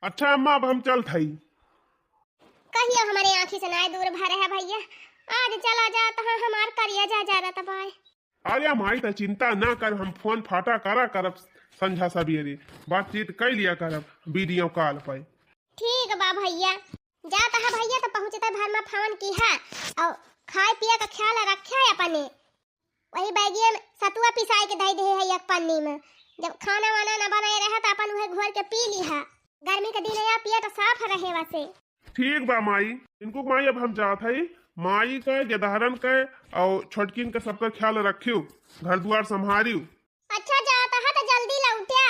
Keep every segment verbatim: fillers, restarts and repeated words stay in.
अच्छा अम्मा, अब हम चलत हई। कहियो हमरे आँखी से नाय दूर भरे है भइया, आज चला जात ह हमार करिया जा जरत बाय। अरे माई, त चिंता ना कर, हम फोन फाटा करा करब संझा सबेरे, बातचीत कइ लिया करब वीडियो कॉल पे। ठीक बा भइया, जात ह भइया त पहुँचते भर में फोन किहा, अउ खाए पिए का ख्याल रखे अपने। वही बैगिया में सतुआ पिसाए के धइ देहे है एक पन्नी में, जब खाना वाना ना बनाए रहे त अपन उहे घोर के पी लिहा, गर्मी के दिन या पेट साफ रहे वसे। ठीक बा माई। इनको माई, अब हम जात हई, माई के, गेदहरन के अउ छोटकिन के सबका ख्याल रखियो, घर दुआर संभारियो। अच्छा जात ह त जल्दी लौट्या।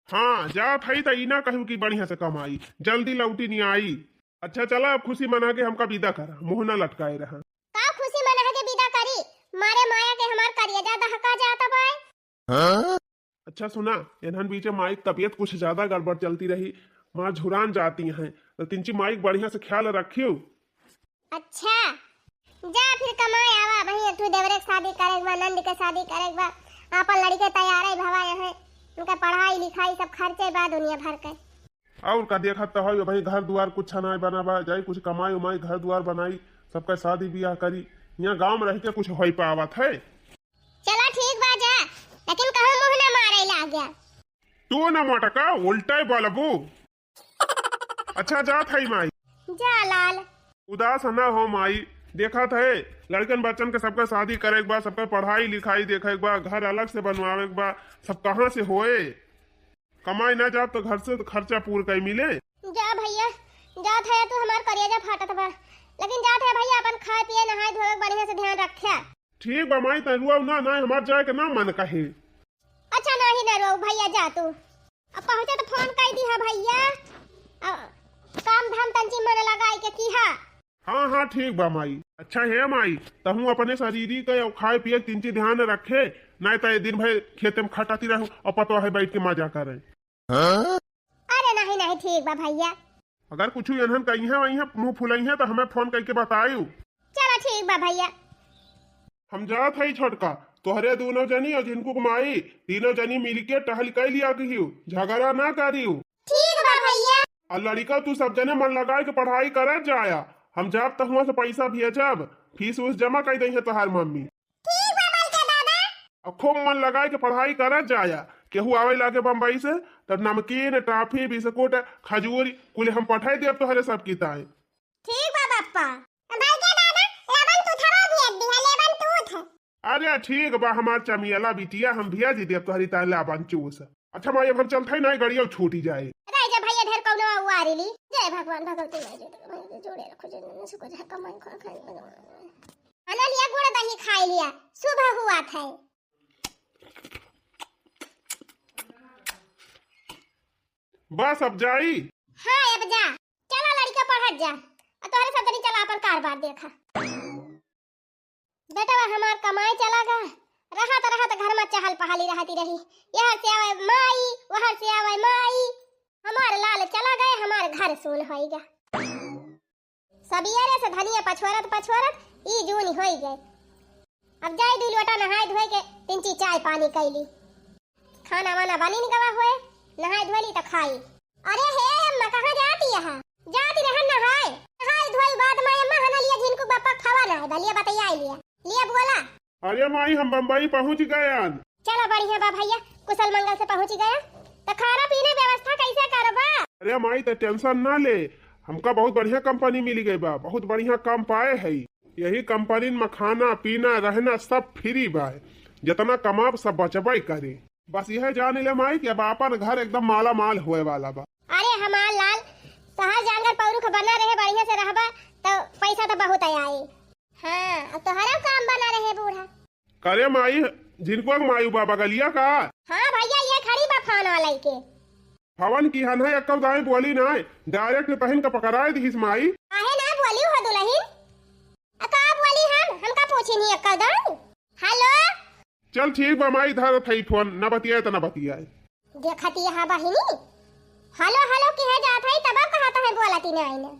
हाँ, जात हई त ई ना कहू कि बढ़िया से कमाई, जल्दी लौटी नहीं आई। अच्छा चला, अब खुशी मना के हमका विदा करा, मुँह ना लटकाए रहा। का खुशी मना के विदा करी, मारे माया के हमार करिया जा दहका जात बाय। अच्छा सुना, एनहन बीचे माई के तबीयत कुछ ज्यादा गड़बड़ चलती रही, माँ झुरान जाती हैं, त तिनची माई के बढ़िया से ख्याल रखियो। अच्छा, जा फिर कमाए आवा, वहीं तू देवरे के शादी करे के बा, नंद के शादी करे के बा, आपन लड़के तैयार है भवा यहाँ, उनका पढ़ाई लिखाई सब खर्चे बा दुनिया भर के। और का देखत तो है, वहीं घर दुआर कुछ नाय बना बा, जाई कुछ कमाई उमाई, घर दुआर बनाई, सबका शादी बियाह करी, यहाँ गाँव में रह के कुछ होई पावत है। चला ठीक बा जा, लेकिन कहूँ मुँह ना मारे लाग्या। तू ना मटका, उल्टा ही बोलबू। अच्छा जात हई माई। जा लाल। उदास ना हो माई, देखत है लड़कन बच्चन के सबका शादी करे के बा, सबका पढ़ाई लिखाई देखे के बा, घर अलग से बनवावे के बा, सब कहाँ से होए? कमाई ना जाब तो घर से तो खर्चा पूर कई मिले। जा भइया, जात है तू हमार करेजा फाटत बा, लेकिन जात है भइया अपन खाए पिए नहाए धोए के बढ़िया से ध्यान रख्या। ठीक बा माई, तै रुआऊ ना, ना हमार जाए के ना मन कहे। अच्छा नाही ना रोऊ भइया, जा तू। अब पहुँचे तो फोन कई दिहा भइया, अब काम धाम तंची मन लगाई के किहा। हाँ हाँ ठीक बा माई। अच्छा हे माई, तहूँ अपने शरीरी के अउ खाए पिए के तिनची ध्यान रखे, नाय त दिन भर खेते में खटाती रहू अउ पतोह है बैठ के मजा करे। अरे नहीं नहीं ठीक बा भइया। अगर कुछ एनहन कहिया वहिया मुँह फुलइया तो हमें फोन करके बतायू। चला ठीक बा भइया। हम जात हई छोटका, तोहरे दोनों जनी अउ झिनकू के माई, तीनों जनी मिलके टहल कई लिया कहियो, झगड़ा ना करियो। ठीक बा भइया। अउ लड़िका तू सब जने मन लगाए के पढ़ाई करत जाया, हम जाब त हुआं से पैसा भेजब, फीस उस जमा कई दइहे तोहार मम्मी। ठीक बा बड़का दादा। अउ खूब मन लगाए के पढ़ाई करत जाया, केहू आवे लागे बम्बई से तब नमकीन, टाफी, बिस्कुट, खजूर कुल हम पठाई देब तोहरे सब की ताई। ठीक बा बप्पा। बड़का दादा, लेमन तूथवा भेज दिहा, लेमन तूथ। अरे ठीक बा हमार चमियला बिटिया, हम भेज देब तोहरी ताई लेमन चूस। अच्छा माई, अब हम चलत हई ना, गड़िया छूटी जाए। रह जा भइया, ढेर कौनो उआरी ली। जय भगवान, भगवती माई जी, जोड़े रखो, जो सुख जा कमाई खा खाए भगवान। खाना लिया, गुड़ दही खाए लिया, सुबह हुआ था। बस अब जाई। हाँ, अब जा। चला लड़िका पढ़त जा। आ तोहरे सब जनी चला अपन कारबार देखा। बेटवा हमार कमाए चला गा। रहत रहत घर में चहल पहली रहती रही। यहर से आवे माई, वहर से आवे माई। हमार लाल चला गए, हमार घर सून होई गा। सबेरे से धनिया पछोरत पछोरत ई जून होई गए। अब जाई दुई लोटा नहाए धोए के तिनची चाय पानी कैली। खाना वाना बनिन गवा होए, नहाए धोए ली त खाई। अरे हे अम्मा, कहाँ जाती यहाँ? जाती रहन नहाए। नहाए धोए बाद में अम्मा हना लिया झिनकू बापा खावा ना है, बलिया बतैया लिया। लिया बोला। अरे माई, हम बम्बई पहुँच गयन। चला बढ़िया बा भइया, कुशल मंगल से पहुँच गया। त खाना पीना व्यवस्था कैसे करबा? अरे माई, त टेंशन ना ले, हमका बहुत बढ़िया कंपनी मिली गई बा, बहुत बढ़िया काम पाए है। यही कंपनी में खाना पीना रहना सब फ्री बा, जितना कमाब सब बचबे करे। बस यह जान ले माई कि अब आपन घर एकदम माला माल होए वाला बा। अरे हमार लाल, सहर जांगर पौरुख बना रहे, बढ़िया से रहबा त पैसा त बहुत आए। हाँ, अब तोहरा काम बना रहे बूढ़ा। करे माई, झिनकुआ के माई बा बगलिया का? हाँ भइया, ये खड़ी बा फोन वाला के। हवन की हन है, एक्को दाई बोली ना, direct तहिन का पकड़ाए दिहिस माई। काहे ना बोली हो दुलहिन? आ का बोली हम? हमका पूछी नहीं एक्को दाई। हेलो? चल ठीक बा माई, धरत हई फोन, ना बतियाए त ना बतियाए। देखती यहाँ बहिनी, हेलो हेलो किहे जात हई, तब कहत हई बोलती नाई ना।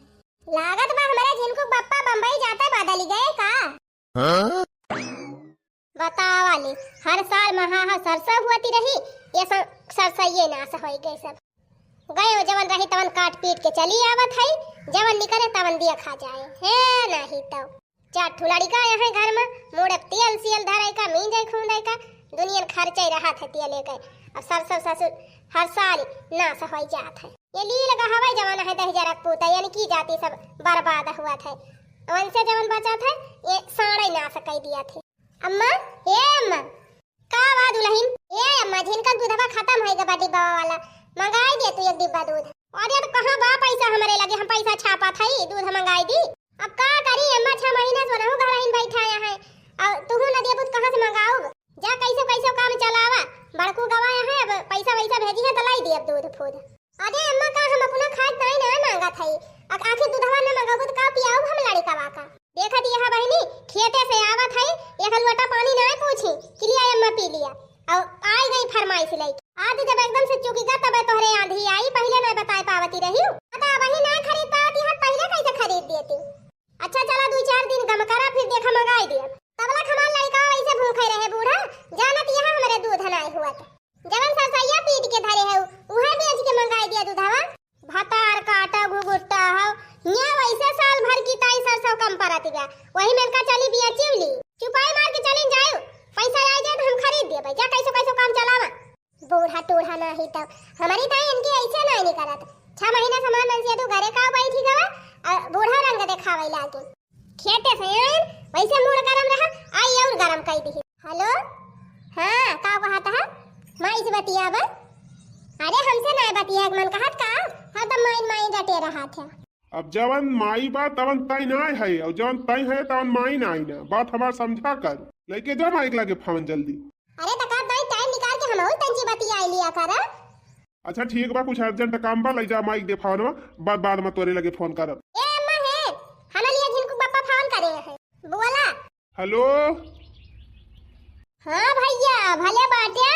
लागत बा हमरे झिनकू बप्पा बम्बई जाते बदली गए का? हाँ? बतावा ले, हर साल महा सरसों होती रही, ये सब सरसों ये नाश होई गए सब। गए जवन रही तवन काट पीट के चली आवत है, जवन निकरे तवन दिया खा जाए। हे नाही तो चार ठो लड़िका यहाँ घर में, मुड़े तेल सियल धरे का, मींजे खूंदे का, दुनियन खर्चे रहत है तेले के। अब सब सब ससुर हर साल नाश होई जात है। ये लील का हवाई जमाना है, दहिजरा पूता, यानी की जाति सब बर्बाद हुआ थे। वंशे जवन बचा थे, ये साड़े नाश कई दिया थे। अम्मा, ए अम्मा, का बा दुलहिन? ए अम्मा, झिनकर दूधवा खतम होई गवा डिब्बा वाला, मंगाई दे तू एक डिब्बा दूध। अरे तो कहाँ बा पैसा हमरे लगे, हम पैसा छापा थई, दूध मंगाई दी। अब का करी अम्मा, छह महीना से वनहु घर आइन बैठा है, और तुहू न देबू तो कहाँ से मंगाऊ? जा कैसे कैसे काम चलावा, बड़कू गवाया है, अब पैसा वैसा भेजी है तो लाई दी अब दूध फूद। अरे अम्मा, का हम अपना खाए ताई ना मांगत हई? आ-, आखिर दूधवा ना मंगाबू तो का पियाऊ हम लड़िकवा का? देखत यहाँ बहिनी, खेते से आवत हई, एक लोटा पानी ना पूछी कि लिया अम्मा पी लिया, और आई गई फरमाइश लेके। आज जब एकदम से चुकी गा तबे तोहरे आंधी आई, पहले ना बताए पावती रही। बता वही ना खरीद पावती है, पहले कैसे खरीद देती? अच्छा चला दू चार दिन गम करा, फिर देखा मंगाई दिया। तबला हमार लड़िका वैसे भूखे रहे बूढ़ा, जानत यहाँ हमरे दूध नाई हुआ था। जवन सरसैया पीट के धरे हउ, उहे बेच के मंगाई दिया दूधवा। भतार काटा घुघुट्टा हउ, हियाँ वैसे साल भर की ताई सरसों कम परत बा, वही में का चली बिया चिवली। चुपाई मार के चली जायु, पैसा आई जाए तो हम खरीद देबे, जा कैसो कैसो काम चलावा। बूढ़ा टूढ़ा नाही तो, हमारी ताई इनकी ऐसे नाही निकलत। छह महीना से हमार मनसेधू घरे का बैठी गवा, और बूढ़ा रंग देखावे लागी। खेते से आइन, वैसे मूड़ गरम रहा, आई और गरम कई दिही। हेलो, हाँ, का कहत है? माई से बतियाबा? अरे, हमसे ना बतिया के मन कहत का? हरदम माई, माई डटे रहत है। अब जवन माई बा, तवन ताई नाय है, और जवन ताई है, तवन माई नाय ना। बात हमार समझा कर। लेके जा माई के लगे फोन जल्दी। अरे, त का ताई टाइम निकाल के हमहू तंची बतिया लिया करा। अच्छा ठीक बा, कुछ अर्जेंट काम बा, लइ जा माइक दे फोनवा, बाद, बाद में तोरे लगे फोन करब। ए अम्मा है, हमारे लिए झिनकू पापा फोन करे हैं, बोला। हेलो। हाँ भैया, भले बाट्या?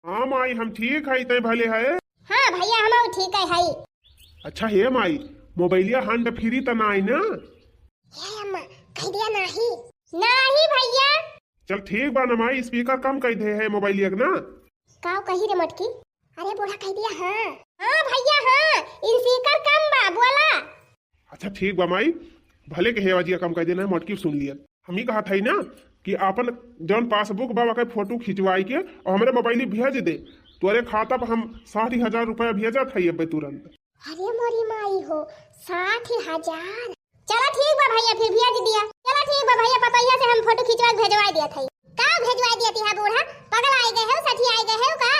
हाँ माई, हम ठीक है, तै भले है? हाँ भैया, हम ठीक है, है। अच्छा हे माई, मोबाइलिया hand free त ना आई ना? हे अम्मा, कह दिया नाही। नाही भैया। चल ठीक बा ना माई, स्पीकर कम कइ दे है मोबाइलिया के ना। काव कही रे मटकी? अरे बूढ़ा कह दिया हाँ। हाँ भैया हाँ, स्पीकर कम बा, बोला। अच्छा ठीक बा माई, भले के हेवा जिया कम कइ देना है, मटकी सुन लिया। हम ही कहत हई ना कि आपन जौन पासबुक बा ओकर फोटो खिंचवाई के और हमरे मोबाइल भेज दे। तोरे खाता पर हम साठ हजार रुपया भेजत हई अबे तुरंत। अरे मोरी माई हो, साठ हजार। चला ठीक बा भैया, फिर भेज दिया। चला ठीक बा भैया, पतोहिया से हम फोटो खिंचवा के भेजवा दिया था। का भेजवा दिया थी, हाँ बूढ़ा? पगल आए गए हो, सठी आए गए हो का?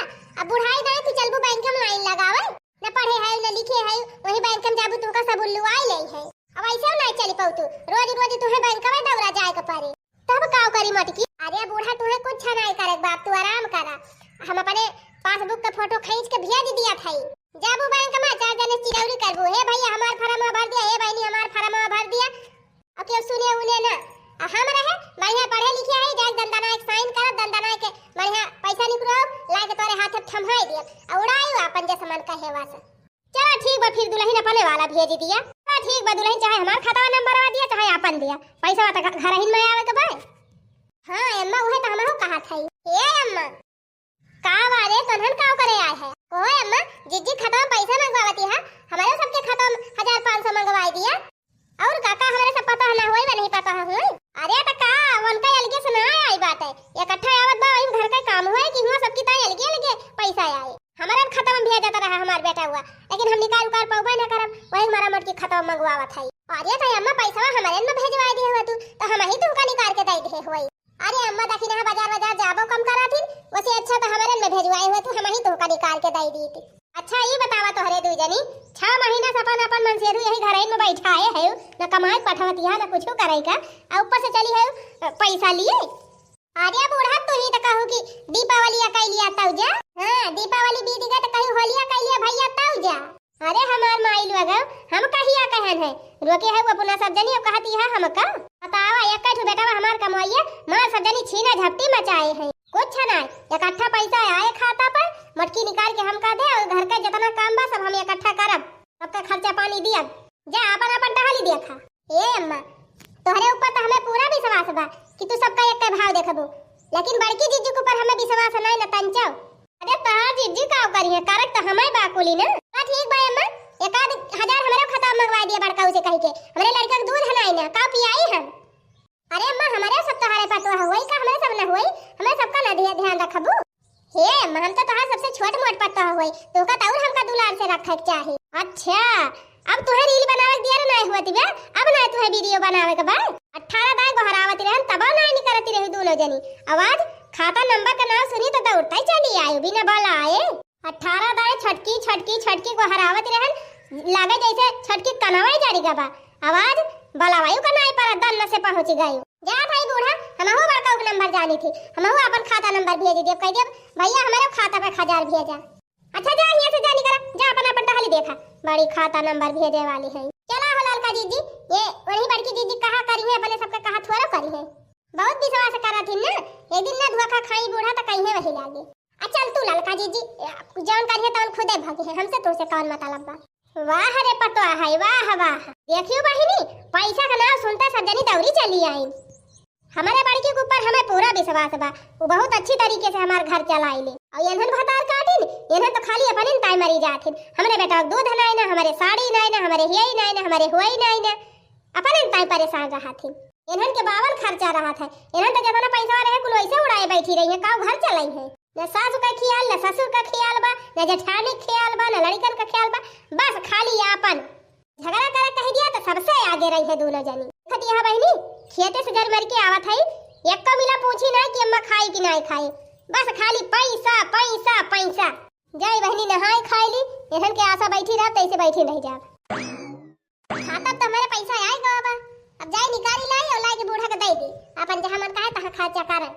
अब बुढ़ाई दाई तू चलबू बैंक में लाइन लगावे, न पढ़े है, न लिखे है, वही बैंक में जाबू तुमका सब उल्लू आई ले है। अब ऐसे ना चली पाऊ तू, रोज रोज तुहे बैंक में दौड़ा जाए के पड़े। तब का करी मटकी? अरे बूढ़ा, तुहे कुछ नहीं करे बाप, तू आराम करा। हम अपने पासबुक का फोटो खींच के भेज दिया था। जाबू बैंक में चार जने चिरौरी करबू, "हे भैया हमार फार्म भर दिया, हे बहनी हमार फार्म भर दिया।" अब केहू सुने उने ना। आ हम रहे बढ़िया पढ़े लिखे है, जाए दंदना एक साइन करब, दंदना के बढ़िया पैसा निकलो, लाके तोरे हाथ में थम्हाई दियब। आ उड़ाई अपन जैसे मन कहे वासे। चला ठीक बा, फिर दुलहिन अपने वाला भेज दिया। चला ठीक बा दुलहिन, चाहे हमार खाता नंबर दिया, चाहे अपन दिया, पैसा तो घ-, घर ही में आवे के बा। हाँ अम्मा, उहे तो हमहू कहत हई। ए अम्मा, का बा रे, तोहन का करे आए है? ओए अम्मा, जिज्जी खाता में पैसा मंगवावती है, हमारे सबके खाता में हजार पाँच सौ मंगवाई दिया। और काका, हमारे सब पता ना होई बा, नहीं पता है हुई। अरे त का, उनका अलगे से ना आई बात है, इकट्ठा आवत बा, वही घर का काम होए कि हुआ सबकी ताई अलगे अलगे पैसा आए। हमारे अब खाता में भेजत रहा हमार बेटा हुआ, लेकिन हम निकाल उकाल पाउबे ना करब, वही हमारा मटकी खाता में मंगवावत है। अरे त अम्मा, पैसा हमारे में भेजवा दिए हुआ तू, तो हम ही तुमका निकाल के दे दे हुई। अरे अम्मा, देखी ना, बाजार बाजार जाबो कम करा थी, वसे अच्छा तो हमारे में भेजवाए हुए तू, हम ही तुमका निकाल के दे दी थी। अच्छा, ई बतावा तोहरे दू जनी, छह महीना से अपन, अपन मनसेधू यही घर में बैठाए है, न कमाए पठवतिया, न कुछ करे का, आ ऊपर से चली है, अ, पैसा लिए। अरे बूढ़ा, तू ही तो कहू कि दीपावली आ कैलिया तौ जा। हाँ, दीपावली बीत गए तो कहीं होलिया कैलिया भैया तौ जा। अरे हमार माई लोग, हम कहिया कहन है, रोके है वो अपना सब जनी, अब कहती है हमका। बतावा, एक ठो बेटवा हमार कमाइए, मार सब जनी छीना झपटी मचाए है। कुछ ना, इकट्ठा पैसा आए खाता पर, मटकी निकाल के हमका दे, और घर का जितना काम बा सब हम इकट्ठा करब, सबका खर्चा पानी दियब। जा अपन अपन टहली देखा। ए अम्मा, तोहरे ऊपर तो हमें पूरा विश्वास बा कि तू सबका एक भाव देखबू, लेकिन बड़की जीजू के ऊपर हमें विश्वास नहीं न तंचो। अरे तोहार जीजी का करी है, करक तो हमें बाकुली ना। हाँ ठीक बा अम्मा, एक आध हजार हमरे खाता में मंगवा दिया बड़का उसे कही के, हमरे लड़का के दूध हनाई ना, का पियाई हम? अरे अम्मा, हमरे सब तोहरे पतोह होई का, हमरे सब ना होई? हमरे सबका ना ध्या-, ध्यान रखबू। हे अम्मा, हम तो तोहार सबसे छोट मोट पतोह होई, तोहका तो और हमका दुलार से रखे के चाही। अच्छा, अब तुहे reel बनावे के दिया रे नाय हुआ तिबे, अब ना तुहे video बनावे के बा। अठारह दाई गोहरावत रहन, तबो नाय निकरती रही दोनों जनी। आवाज खाता नंबर का नाम सुनी तो दौड़ता ही चली आयो, बिना बोला आए। अठारह दाई छटकी, छटकी, छटकी गोहरावत रहन, लागे जैसे छटकी कनवा ही जरी गबा। आवाज बलावायु का नाई पर दन्न से पहुंच गई। जा भाई बूढ़ा, हमहू बड़का के नंबर जानी थी, हमहू अपन खाता नंबर भेज दियो, कह दियो, "भैया, हमारे खाता पे एक हजार भेजा।" अच्छा, जा, यहाँ से जा, निकल, जा, अपन, अपन टहली देखा, बड़ी खाता नंबर भेजे वाली है। चला हो ललका जीजी, ये वही बड़की जीजी कहा करी है, अपने सबके कहा थोड़ा करी है, बहुत विश्वास करा थी ना, एक दिन ना धोखा खाई बूढ़ा तो कहीं वही लागे। आ चल तू ललका जीजी, जौन करिहे तौन खुदे भगी है, हमसे तुमसे कौन मतलब बा? वाह रे पतोह है, वाह, वाह। देखियो बहिनी, पैसा का नाम सुनता सब जनी दौड़ी चली आई। हमारे बड़की के ऊपर हमें पूरा विश्वास बा, वो बहुत अच्छी तरीके से हमार घर चलाई ले। और इन्हन भतार काटिन, इन्हन तो खाली अपने ताई मरी जाथिन। हमरे बेटा के दूध नाई ना, हमारे साड़ी नाई ना, हमारे हियाई नाई ना, हमारे हुआई नाई ना, अपने ताई परेशान रहा थी। इन्हन के बावन खर्चा रहा था, इन्हन तो जितना पैसा रहे कुल वैसे उड़ाए बैठी रही है, का घर चलाई है? न सासु का ख्याल, न ससुर का ख्याल बा, न जेठानी के ख्याल बा, न लड़कन का ख्याल बा, बस खाली आपन। झगड़ा करे कह दिया तो सबसे आगे रही है दोनों जनी। देखत यह बहिनी, खेते से जर मर के आवत है, एक मिला पूछी ना कि अम्मा खाई कि ना खाई, बस खाली पैसा, पैसा, पैसा। जाई बहिनी नहाई खाई ली, इन्हन के आशा बैठी रह, तैसे बैठी रह जाब। खाता तो हमारे पैसा आए गवा बा, अब जाई निकारी लाई और लाई के बूढ़ा के दे दी, अपन जहाँ मन कहे तहाँ खर्चा करे।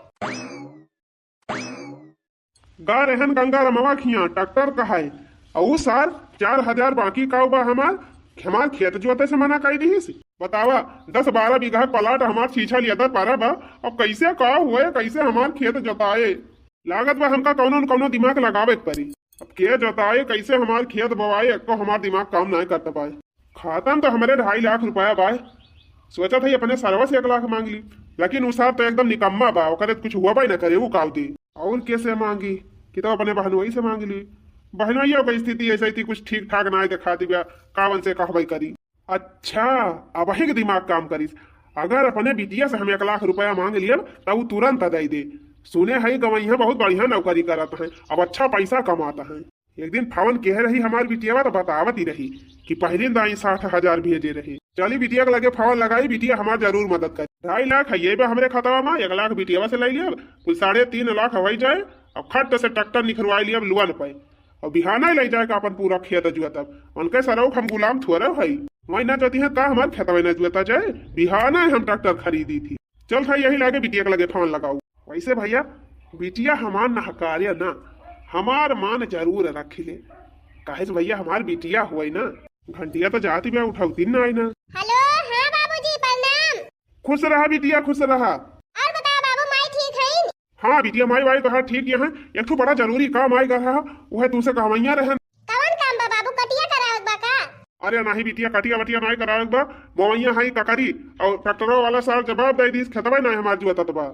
गा रहन गंगा रमवा खिया ट्रैक्टर कहाए, अउ सार चार हजार बाकी का बा हमार, हमार खेत जोते से मना कई दिहिस। बतावा, दस बारह बीघा प्लाट हमार छीछा लिया दर पारा बा, अब कैसे का हुए, कैसे हमार खेत जोताए? लागत बा हमका कौनो न कौनो दिमाग लगावे के पड़ी। अब के जोताए, कैसे हमार खेत बोवाए, एको हमार दिमाग काम नाय करत पाए। खाता में तो हमरे ढाई लाख रुपया बाय। सोचत हई अपने सरवा से एक लाख मांग ली, लेकिन उ सार तो एकदम निकम्मा बा, ओकरे कुछ हुआ बाय ना करे, उ काव दी। और कैसे मांगी कि तो अपने बहनोई से मांग ली। बहनोइयों की स्थिति ऐसे थी, कुछ ठीक ठाक ना दिखाती बा, कावन से कहबई करी। अच्छा, अब वही के दिमाग काम करिस। अगर अपने बिटिया से हम एक लाख रुपया मांग लियब, तब उ तुरंत दे दे। सुने हई गवैया बहुत बढ़िया नौकरी करत हैं, अब अच्छा पैसा कमात हैं। एक दिन फोन कह रही हमार बिटियावा तो बतावत ही रही कि पहले दाई साठ हजार भेजे रही। चली बिटिया के लगे फोन लगाई, बिटिया हमार जरूर मदद करी। ढाई लाख है ये बा हमरे खतवा में, एक लाख बिटियावा से ले लिया, कुल साढ़े तीन लाख हो जाए। अब खट से ट्रैक्टर निखरवाई लिया लोन पे, और बिहाना ही ले जाए का अपन पूरा खेत जुआ तब। उनके सरऊ हम गुलाम थोड़े हई, वही ना जाती है ता हमार खेतवा ना जुआ ता जाए, बिहाना ही हम ट्रैक्टर खरीदी थी। चल था यही लागे बिटिया के लगे फोन लगाऊ। वैसे भैया, बिटिया हमार नहकारे ना, हमार मान जरूर रखी ले। काहे से भैया, हमार बिटिया होई ना, घंटिया तो जाती बे उठौती ना आई ना। हेलो, हाँ बाबूजी, प्रणाम। खुश रहा बिटिया, खुश रहा। और बताओ बाबू, माई ठीक हईन? हाँ बिटिया, माई वाई तो है ठीक यहाँ। एक ठो बड़ा जरूरी काम आई गया है, वह तुमसे कहवैया रहन। कवन काम बा बाबू, कटिया करावत बा का? अरे नाही बिटिया, कटिया वटिया नाही करावत बा, बोवैया है ककरी, और ट्रैक्टरो वाला सार जवाब दे दीस, खेतवा नाही हमार जुआ तत बा।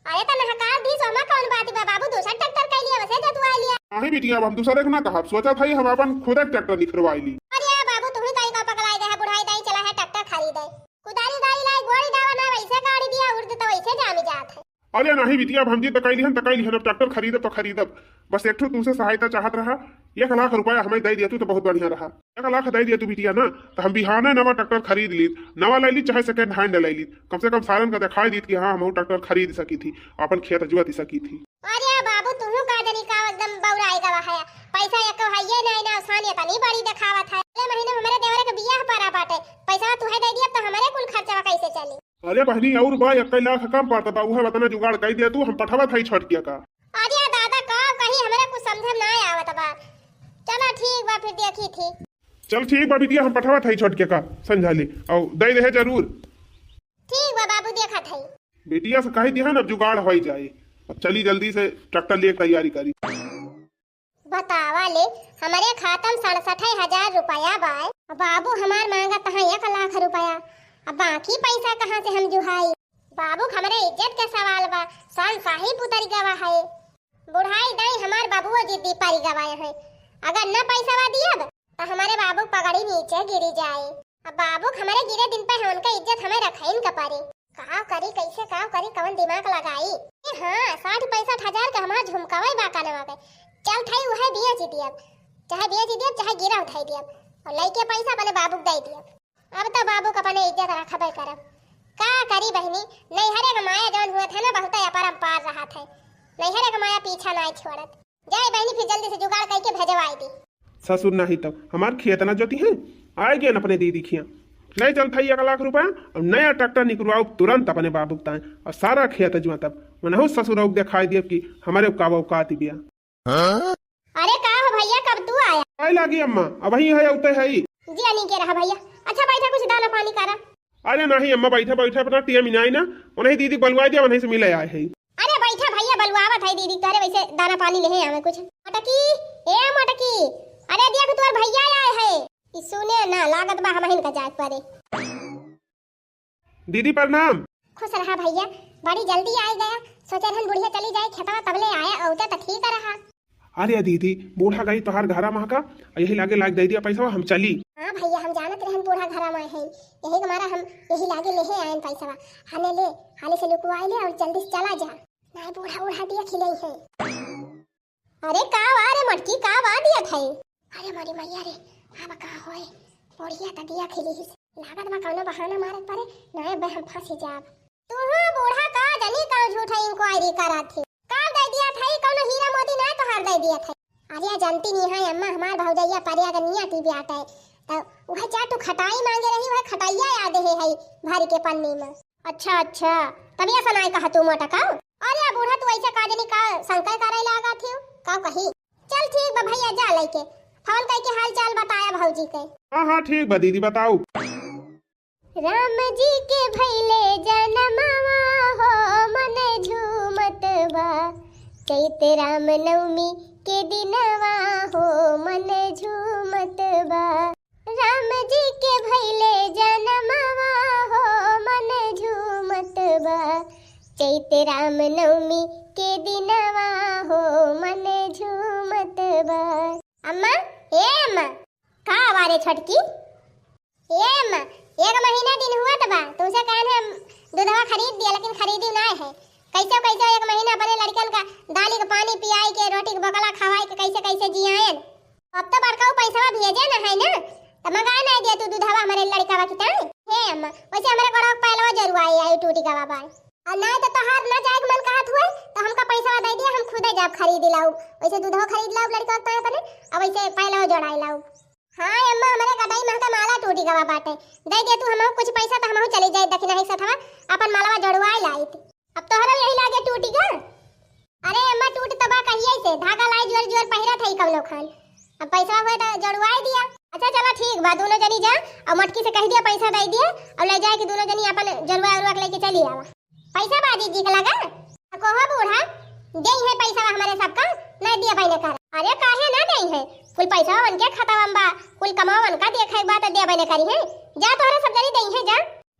अरे त नहकार दीस, ओमा कौन बात बा बाबू, दूसर ट्रैक्टर कह लिया, वैसे जतवा लिया। नाही बिटिया, अब हम दूसरे के ना कहब, सोचत हई हम अपन खुदे ट्रैक्टर निखरवाई ली। अरे बाबू, तू ही कहीं का पकड़ाई दे है, बुढ़ाई दाई चला है ट्रैक्टर खरीदे। कुदारी उदारी लाई, गोड़ी दावा ना, वैसे गाड़ी दिया, उर्द तो वैसे जामी जात है। अरे नाही बिटिया, अब हम जिद कई लिहन त कई लिहन, अब ट्रैक्टर खरीदब तो खरीदब। बस एक ठो तुमसे सहायता चाहत रहा, एक लाख रुपया हमें दे दिया तू तो बहुत बढ़िया रहा। एक लाख दे दिया तू बिटिया ना, तो हम बिहाने नवा ट्रैक्टर खरीद लीत, नवा ले लीत चाहे सेकंड हैंड ले लीत, कम से कम सारन का दिखाई दीत कि हाँ हम ट्रैक्टर खरीद सकी थी, अपन खेत जुआ सकी थी। अरे बाबू, तुहू का जनी का एकदम बौराई गवा है, पैसा एक हइये नहीं ना, आसान इतनी बड़ी दिखावत है। अगले महीने में हमारे देवरे के बियाह पड़ा बाटे, पैसा तुहे दे दिया तो हमारे कुल खर्चा कैसे चली? अरे बहनी, और बा, एक लाख कम पड़त बा, उहे उतना जुगाड़ कई दे तू, हम पठवत हई छोटकिया का। अरे दादा, का कही, हमरे कुछ समझ में ना आवत बा। चलो ठीक बा, फिर देखी थी। चल ठीक बा बिटिया, हम पठवत हई छोटकिया का, समझा ले, और दे दे जरूर। ठीक बा बाबू, देखत हई। बिटिया से कही दिहन, अब जुगाड़ होई जाए। अब चली जल्दी से ट्रैक्टर लिए तैयारी करी। बतावा ले, हमरे खाता में सड़सठे हजार रुपया बाय। बाबू हमार मांगत हैं एक लाख रुपया, अब बाकी पैसा कहाँ से हम जुहाई? बाबू, हमरे इज्जत के सवाल बा, शहंशाही उतर गवा है। बुढ़ाई दाई हमार बाबुओ जिद्दी पारी गवाए हैं, अगर न पैसवा दियब त हमरे बाबू पगड़ी नीचे गिरी जाए। अब बाबू हमरे गिरे दिन पे है, उनका इज्जत हमें रखाइन का परी। काव करी, कैसे काव करी, कवन दिमाग लगाई? ए हाँ, साठ पैंसठ हजार के हमार झुमकावे बा कानवा के, चल थाई उहे बेच दियब, चाहे बेच दियब चाहे गिरव थाई दियब, और लइके पैसा अपने बाबू के दे दियब। अब तो बाबू का अपने इज्जत रखबे करब। का करी बहिनी, नैहरे का माया जौन हुआ था ना, बहुत अपरंपार रहा था। नैहरे का माया पीछा नाय छोड़त। जाए बहिनी, फिर जल्दी से जुगाड़ करके भेजवाई दी। ससुर नहीं तो हमार खेत ना जोती हैं, आए गए अपने दीदी खिया। ले चल थाई एक लाख रुपया और नया ट्रैक्टर निकलवाओ तुरंत अपने बाबू के ताए और सारा खेत जुआ तब मनहु ससुर देखाई दियब कि हमारे का औकात बिया। अरे का हो भैया, कब तू आया? आए लागी अम्मा, अब वही है, उते है। जी, अनी के रहा भैया। अच्छा बैठा, कुछ दाना पानी करा। अरे नहीं अम्मा, बैठा बैठा अपना टिया मिनाई ना, उन्हें दीदी बलवाई दिया, उन्हें से मिले आए है। अरे बैठा भैया, बलवावत है दीदी तोहरे, वैसे दाना पानी लेहे आवे कुछ। मोटकी, ए मोटकी, अरे देख तोर भैया आए है। ई सुने ना, लागत बा हमहिन का जाए परे। दीदी प्रणाम। खुश रहा भैया, बड़ी जल्दी आए गया। सोचे रहन बुढ़िया चली जाए खेतवा, तबले आया, औते त ठीक रहा। अरे दीदी, बूढ़ा गई तोहार घरा महका, यही लागे लाग दे दिया पैसा, हम चली। हाँ भैया, हम जानत रहन बूढ़ा घरा में है, यही के मारा हम यही लागे लेहे आयन पैसा। हने ले, हाले से लुकवाई ले और जल्दी से चला जा, नहीं बूढ़ा उढ़ा दिया खिले है। अरे का बा रे मटकी, का बा दिया थाई? अरे मोरी मैया रे, अब का होए? बुढ़िया त दिया खिली हिस। लागत बा कौनो बहाना मारे परे, नाय बे हम फंसी जाब। तू बूढ़ा का जनी का झूठा इंक्वायरी करत थी। का दे दिया थाई? कौनो हीरा मोती ना तोहार दे दिया थाई। अरे जानती नहीं है अम्मा, हमार भौजैया परिया के निया टीवी आटे। त उहे चार टू खटाई मांगे रही, उहे खटाइया याद है, है भर के पन्नी में। अच्छा, अच्छा, तबिया सनाई कहा तू मोटका? अरे बूढ़ा, तू ऐसे का जनी का शंका करे लागा थी? का कही? चल ठीक बा भैया, जा लइके फोन करके हाल चाल बताया भौजी के। हाँ, हाँ, ठीक बा दीदी, बताऊ। राम जी के भइले जनमवा हो मन झूमत बा, चैत राम नवमी के दिनवा हो मन झूमत बा। राम जी के भइले जनमवा हो मन झूमत बा, चैत राम नवमी के दिनवा हो मन झूमत बा। अम्मा, ए अम्मा, का बा रे छोटकी? ए अम्मा, एक महीना दिन हुआ त बा, तुमसे कहन हम दूधवा खरीद दिया, लेकिन खरीदी ना है। कैसे कैसे एक महीना अपने लड़कन का दाली के पानी पियाई के, रोटी के बकला खवाई के, कैसे कैसे जियाएन। अब तो बड़का पैसवा भेजे न है ना, त मंगाए ना दिया तू दूधवा हमारे लड़का बा किता। हे अम्मा, वैसे हमारे गोड़वा के पैलवा जरुआ आई टूटी गवा बा। और ना तो तोहार ना जाए के मन कहत हुए, तो हमका पैसवा दे दिया, हम खुदे जाब खरीद लाऊ। वैसे दूधवा खरीद लाऊ लड़का के ताए अपने, और वैसे पैलवा जोड़ाए लाऊ। हाँ अम्मा, हमारे गटाई महका माला टूटी गवा बाटे, दे दे तू हमहू कुछ पैसा, तो हमहू चली जाए दखिना ही सथवा, अपन मालवा जोड़वाए लाइत। अब तोहरो यही लागे टूटी गा। अरे अम्मा, टूट तबा कहिए से, धागा लाई जोर जोर पहिरत है कौनो खान। अब पैसा हुए तो जोड़वाए दिया। अच्छा चलो ठीक बा, दोनों जनी जा और मटकी से कह दिया पैसा दे दिया और ले जाए कि दोनों जनी अपन जोड़वा उड़वा के लेके चली आवा। पैसा बा जीजी के लगा? आ कोहो बूढ़ा, दे है पैसा हमारे सबका, नहीं दिया बने कर। अरे काहे ना दे है, कुल पैसा उनके खाता में बा, कुल कमाओ उनका देखे बा तो दे बने करी है। जा तोहरे सब जनी दे है जा।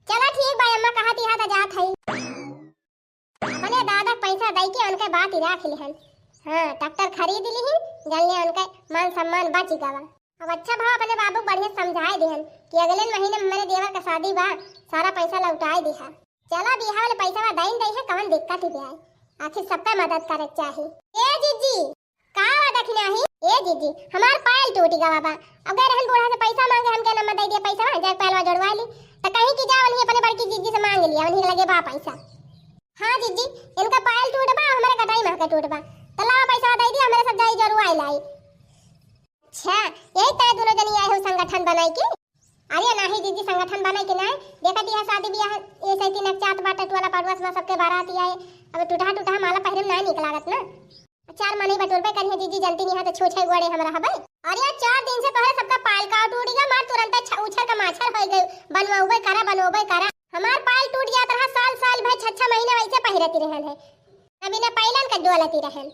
चला ठीक बा अम्मा, कहा तिहा तो जात है। अपने दादा के पैसा दई के उनके बात ही राख लिहन। हाँ, ट्रैक्टर खरीद लिहिन, जल्ले उनके मान सम्मान बच गवा। अब अच्छा भवा अपने बाबू के बढ़िया समझाए दिहन कि अगले महीने में मेरे देवर का शादी बा, सारा पैसा लौटाए दिहा। चला बिहाव ले पैसा दइन दई है, कवन दिक्कत ही बा, आखिर सबका मदद करे के चाही। ए जीजी, का हुआ दखिना ही? ए जीजी, हमार पायल टूट गवा बा। अब गए रहन बूढ़ा से पैसा मांगे, हमके नंबर दे दिया पैसा, जाके पायलवा जोड़वा ली। तो कहीं कि जा वहीं अपने बड़की जीजी से मांग लिया, वहीं लगे बा पैसा। हाँ जीजी, इनका पायल टूट बा, हमारे कटाई महका टूट बा। तो लावा पैसा दे दिया, हमारे सब जाई जोड़वाई लाई। अच्छा, यही तरह दोनों जनी आए हो संगठन बनाई के? अरे नाही जीजी, संगठन बनाई के नाही। देखत यह शादी ब्याह ये सैती नकचात बाटे, टोला पड़ोस में सबके बारात आए। अब टूटहा टूटहा माला पहिरे में नाही निक लागत ना। चार मनई बटोरबे करिहे जीजी, जनती नहीं है तो छो छे गोड़े हम रहबे। अरे यार, चार दिन से तोहरे सबका पायल का टूट गया, मार तुरंत छ-, उछर का माछर हो गए। बनवाबे करा, बनवाबे करा। हमार पायल टूट जात रहा, साल साल भर छह छह महीने वैसे पहिरती रहन है, ना बिना पायलन का डोलती रहन।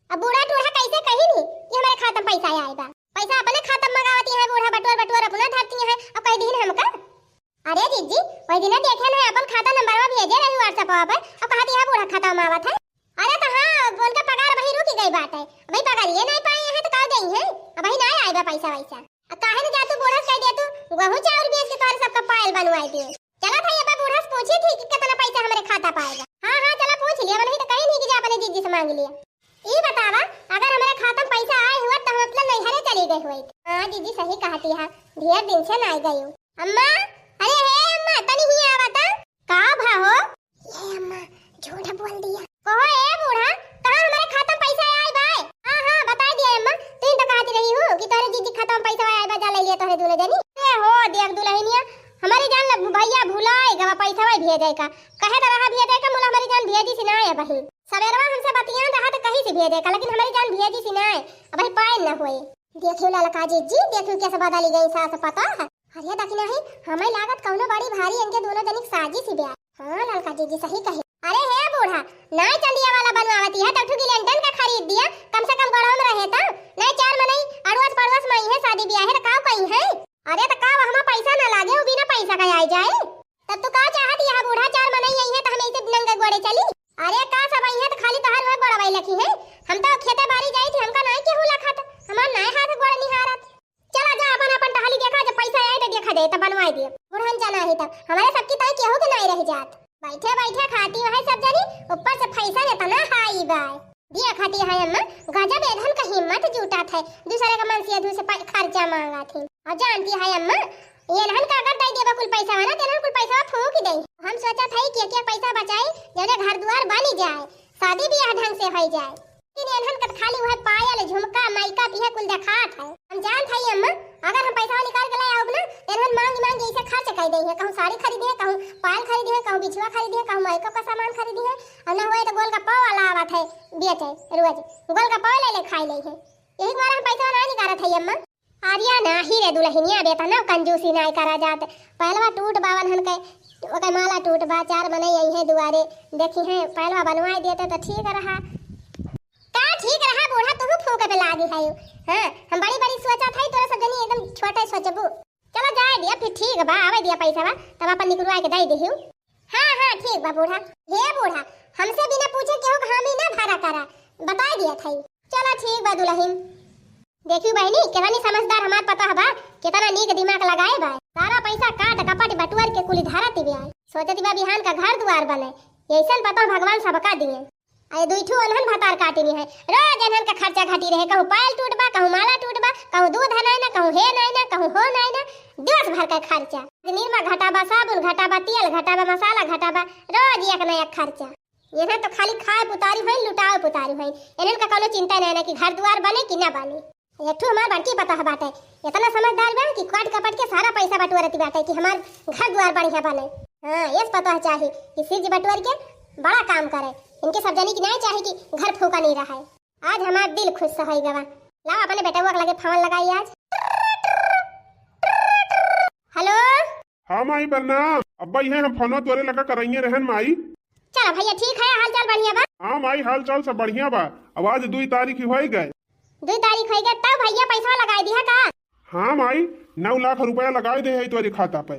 अब बूढ़ा टूढ़ा कैसे कही नहीं कि हमारे खाता में पैसा आए बा? पैसा अपने खाता में मंगावती है बूढ़ा, बटोर बटोर अपना धरती है, अब कह दीन हमका। अरे जीजी, वही दिन देखे ना अपन खाता नंबरवा भेजे रही WhatsApp पे, अब कहती है बूढ़ा खाता में आवत है। अरे तो हाँ, उनका पगार वही रुक सही बात है, अबही पगरिये नाहीं पाए हैं तो का देइहैं? अबही नाहीं आए बा पैसा वैसा। अब काहे न जा तू बूढ़ा से कह दे तू, गहूँ चाउर बेच के तोहरे सबका पायल बनवाई दिए। चलत है, अब बूढ़ा से पूछी थी कि कितना पैसा हमरे खाता पाएगा। हाँ, हाँ, चला पूछ लिया, मनही तो कही नहीं कि जा अपने जीजी से मांग लिया। ई बतावा, अगर हमरे खाता में पैसा आए हुआ तो हम अपना नैहरे चली गई हुई। हाँ जीजी, सही कहती है, ढेर दिन से नाहीं गई हूँ। अम्मा, अरे हे अम्मा, तनी ही आवा ता। का भा हो? ये अम्मा, झूठ बोल दिया। कहो ए बूढ़ा, कहाँ हमरे खाता में पैसा आए बाय? हाँ, हाँ, बताई दिया अम्मा, तू ही तो कहती रही हूँ कि तोहरे जीजी खाता में पैसा आए बा, जा ले लिया तोहरे दूनो जनी। ए हो, देख दुलहिनिया, हमरी जान ल भैया भुलाए गवा पैसा भेजे का, कहे तो रहा भेजे का, मुला हमरी जान भेजी सी नाय अबही। सबेरवा हमसे बतियान रहा तो कही सी भेजे का, लेकिन हमरी जान भेजी सी नाय, अबही पाए न हुए। देखियो ललका जीजी, देखियो कैसे बदली गई सास पतोह। अरे दखिना ही, हमें लागत कौनो बड़ी भारी इनके दूनो जनी के साजिश ही बा। हाँ ललका जीजी सही कही। अरे हे बूढ़ा, नाय चंदिया वाला बनवावती है तो ठू गिलेंडन का खरीद दिया, कम से कम गढ़वा में रहे तो। नाय चार मनई अड़ोस पड़ोस में आई है, शादी ब्याह है तो का कही है? अरे तो का वहमा पैसा ना लागे, वो बिना पैसा का आई जाए? तब तू का चाहत यह बूढ़ा, चार मनई आई है तो हम ऐसे नंगे गोड़े चली? अरे का सब आई है तो खाली तोहार हुए गोड़वा लखी है? हम तो खेते बारी जाई थी, हमका नाय केहू लखत, हमार नाय हाथ गोड़ निहारत। चला जा, अपन अपन टहली देखा, जब पैसा आए तो देखा जाए, तब बनवाई दिए। बुढ़न जाना ही तब हमारे सबकी ताई केहू के नाई रह जात। बैठे बैठे खाती है सब जनी, ऊपर से फैशन इतना हाई बाय। दिया खाती है अम्मा, गजब एधन का हिम्मत जुटा थे, दूसरे का मन से धू से पै-, खर्चा मांगा थी। और जानती है अम्मा, ये नहन का अगर दे देबा कुल पैसा ना, तेनहन कुल पैसा फूंक दे। हम सोचा था कि एक एक पैसा बचाई, जौने घर दुआर बनी जाए, शादी ब्याह ढंग से हो जाए। लेकिन एनहन कत खाली वह पायल, झुमका, makeup इहे कुल देखात है। हम जानत हई अम्मा, अगर हम पैसा निकाल के ले आउब ना, तो एनहन मांग मांग के ऐसे खर्च कर दे है। कहूँ साड़ी खरीदे है, कहूँ पायल खरीदे है, कहूँ बिछुआ खरीदे है, कहूँ makeup का सामान खरीदे है, और ना हुए तो गोलगप्पा वाला आवत है बेचे रोज, गोलगप्पा ले ले खाई ले है। यही के मारे हम पैसा ना निकालत हई अम्मा। अरे नाही रे दुलहिनिया, अब एतना कंजूसी नाय करा जात। पहलवा टूट बा वनहन के, ओकर माला टूट बा, चार मनई अइहें दुआरे, देखिहें, पहलवा बनवाए देते तो ठीक रहा। का ठीक रहा बूढ़ा, तुहू फूके पे लागी है। हाँ, हम बड़ी बड़ी सोचत हई, तोरा सब जनी एकदम छोटे सोचबू। चला जाए दिया, फिर ठीक बा, आवे दिया पैसा बा, तब अपन निकलवा के दे दिहू। हाँ, हाँ, ठीक बा बूढ़ा। हे बूढ़ा, हमसे बिना पूछे केहू के हामी ना भरा करा, बताई दिया थाई। चला ठीक बा दुलहिन। देखियो बहिनी, केतनी समझदार हमार पतोह बा, केतना नीक दिमाग लगाए बा। सारा पैसा काट कपट बटुअर के कुली धरत बा। सोचत बा बिहान का घर दुआर बने। ऐसन पतोह भगवान सबका दिए। अरे दुई ठू अनहन भतार काटिनी है। रोज अनहन का खर्चा घटी रहे, कहूँ पायल टूट बा, कहूँ माला टूट बा, कहूँ दूध है ना, कहूँ हे ना, कहूँ हो ना, दिवस भर का खर्चा। निरमा घटा बा, साबुन घटा बा, तेल घटा बा, मसाला घटा बा, रोज एक ना एक खर्चा। इन्हें तो खाली खाए पुतारी होइन, लुटाए पुतारी होइन। इन्हन का कौनो चिंता नहीं ना कि घर दुआर बने कि ना बने। एक ठो हमार बड़की पतोह बाटे, इतना समझदार बा कि काट कपट के सारा पैसा बटोरती बाटे कि हमार घर दुआर बढ़िया बने। हाँ, यस पतोह चाही कि सिर्ज बटोर के बड़ा काम करे। इनके सब जनी की नहीं चाही कि घर फूका नहीं रहे। आज हमार दिल खुश होइ गवा। लाओ अपने बेटवा के लगे फोन लगाई आज। हेलो। हाँ माई प्रणाम। अब्बा इहे हम फोनो तोरे लगा कराइए रहन माई। चला भैया ठीक है, हाल चाल बढ़िया बा? हाँ माई, हाल चाल सब बढ़िया बा। अब आज दुई तारीख ही होइ गए। दुई तारीख होइ गए, तब भैया पैसा लगाए दिया का? हाँ माई, नौ लाख रुपया लगाए दे है तोरे खाता पे।